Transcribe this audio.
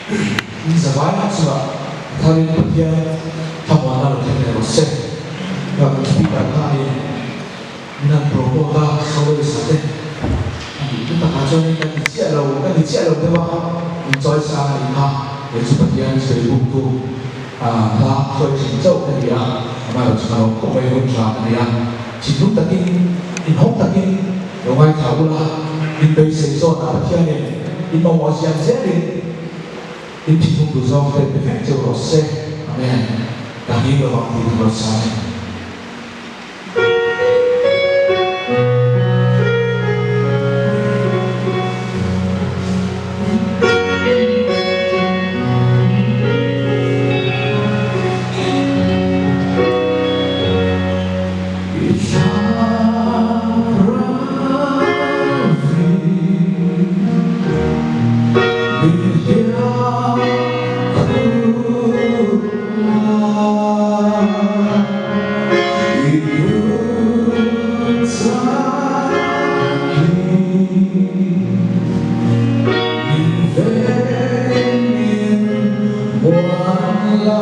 In zavai a chungah a tharin Pathian thlamuanna lo thleng leh rawh se. Kan speaker khanin min han promote a, soloist a te a nih chu takah chuanin kan ti chiah lo, kan ti chiah lo deuh a, min chawi sang a nih kha. Kei chu Pathian sawi buktu hla hruai thin chauh ka ni a, amaherawhchu ka lo khawp mai hun tha ka nei a, thinlung takin, inhawng takin lo ngaithla ula, in beisei zawnah Pathianin in mamawh ziam zelin in thinlung duh zawng te pe vek cheu rawh se. Amen. Ka hlim lo ang tih ka lo sa e. I thla ral vi min hliah khuh a, i nun chak hi min vengin muan la.